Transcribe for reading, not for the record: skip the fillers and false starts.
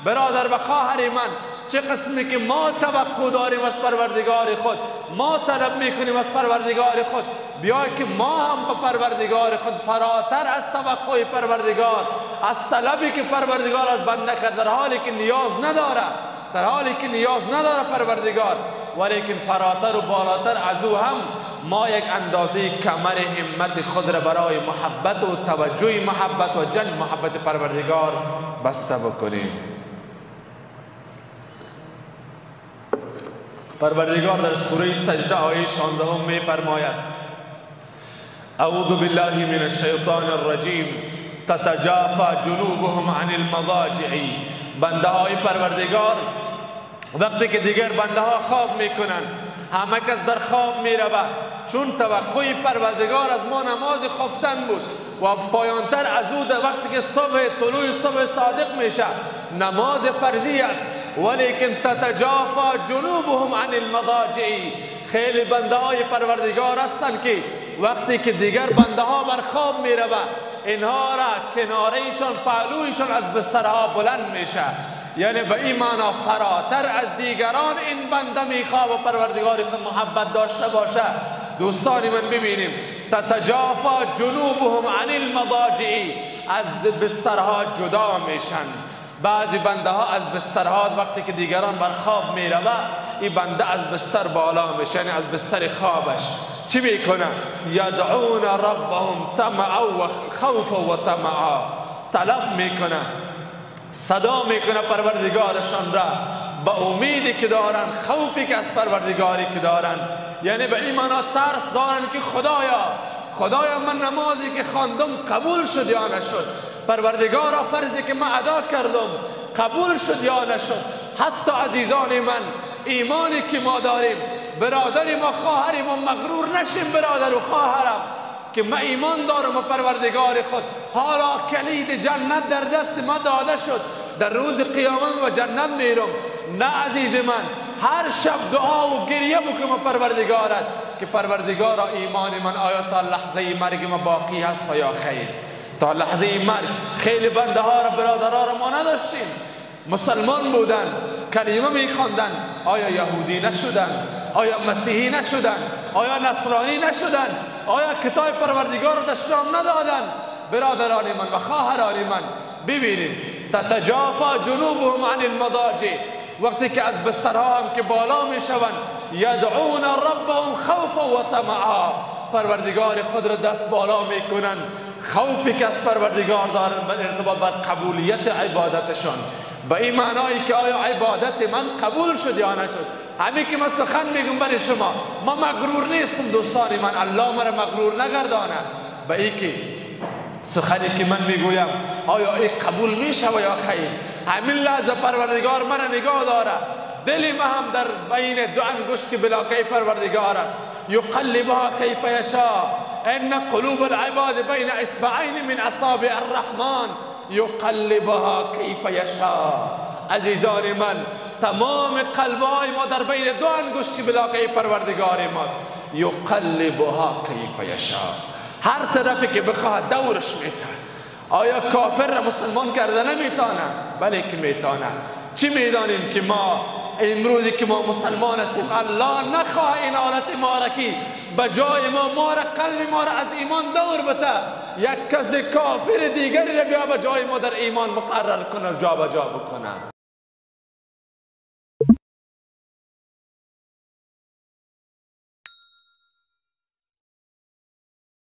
برادر و خواهر من، چه قسمی که ما توقع داریم از پروردگار خود، ما طلب میکنیم از پروردگار خود، بیا که ما هم به پروردگار خود فراتر از توقع پروردگار، از طلبی که پروردگار از بنده کرد، در حالی که نیاز نداره، در حالی که نیاز نداره پروردگار، ولیکن فراتر و بالاتر از او هم ما یک اندازه کمر همت خود را برای محبت و توجه محبت و جلب محبت پروردگار بسته بکنیم. پروردگار در سوره سجده آیه 16 می فرماید: اعوذ بالله من الشیطان الرجیم، تتجافى جنوبهم عن المضاجع. بنده های پروردگار وقتی که دیگر بنده ها خواب میکنن، همه کس در خواب میروه، چون توقع پروردگار از ما نماز خفتن بود و پایانتر از او در وقتی که صبح طلوع صبح صادق میشه نماز فرضی است، ولیکن تتجافى جنوبهم عن المضاجع. خیلی بنده های پروردگار هستند که وقتی که دیگر بنده ها بر خواب میروه، اینها را کنارهشان پهلویشان از بسترها بلند میشه، یعنی به این معنا فراتر از دیگران این بنده میخواه و پروردگار خود محبت داشته باشه. دوستان من ببینیم تتجافى جنوبهم عن المضاجع، از بسترها جدا میشن. بعضی بنده ها از بسترها وقتی که دیگران بر خواب میروه، این بنده از بستر بالا میشه، یعنی از بستر خوابش چی میکنه؟ یدعون ربهم طمعا و خوفا و طمعا، طلب میکنه، صدا میکنه پروردگارشان را با امیدی که دارن، خوفی که از پروردگاری که دارن، یعنی به این معنا ترس دارن که خدایا خدایا من نمازی که خواندم قبول شد یا نشد، پروردگارا فرضی که من ادا کردم قبول شد یا نشد. حتی عزیزان من، ایمانی که ما داریم، برادر ما خواهر ما، مغرور نشیم برادر و خواهرم که من ایمان دارم و پروردگار خود، حالا کلید جنت در دست ما داده شد، در روز قیامت و جنت میرم. نه عزیز من، هر شب دعا و گریه بکنم پروردگارت که پروردگارا ایمان من آیا تا لحظه مرگ ما باقی هست یا خیر. تا لحظه مرگ خیلی بنده ها را برادرها را ما نداشتیم، مسلمان بودن، کلمه میخواندن، آیا یهودی نشدن؟ آیا مسیحی نشدن؟ آیا نصرانی نشدن؟ آیا کتاب پروردگار را دشنام ندادن؟ برادران من و خواهران من ببینید تتجافى جنوبهم عن المضاجع، وقتی که از بسترها هم که بالا میشوند، یدعون ربهم خوفا و طمعا، پروردگار خود را دست بالا میکنن، خوفی که از پروردگار دارن بر ارتباط بر قبولیت عبادتشان، به این معنایی که آیا عبادت من قبول شد یا نشد. همین که من سخن میگم برای شما، ما مغرور نیستم دوستان من، الله مرا مغرور نگردانه، به این که سخنی که من میگویم آیا این قبول میشه و یا خیر. همین لحظه پروردگار مرا نگاه داره، دل ما هم در بین دو انگشت که بلاقه پروردگار است، یقلبها کیف یشاء ان قلوب العباد بین اصبعین من اصابع الرحمن یقلبها کیف یشاء. عزیزان من، تمام قلبهای ما در بین دو انگشت که بلاقه پروردگار ماست، یقلبها کیف یشاء، هر طرفی که بخواهد دورش میته. آیا کافر را مسلمان کرده نمیتانه؟ بله که میتانه. چی میدانیم که ما امروزی که ما مسلمان هستیم، الله نخواه این حالت ما را که به جای ما ما را قلب ما را از ایمان دور بته، یک کس کافر دیگری را بیا به جای ما در ایمان مقرر کنه، جا به جا بکنه.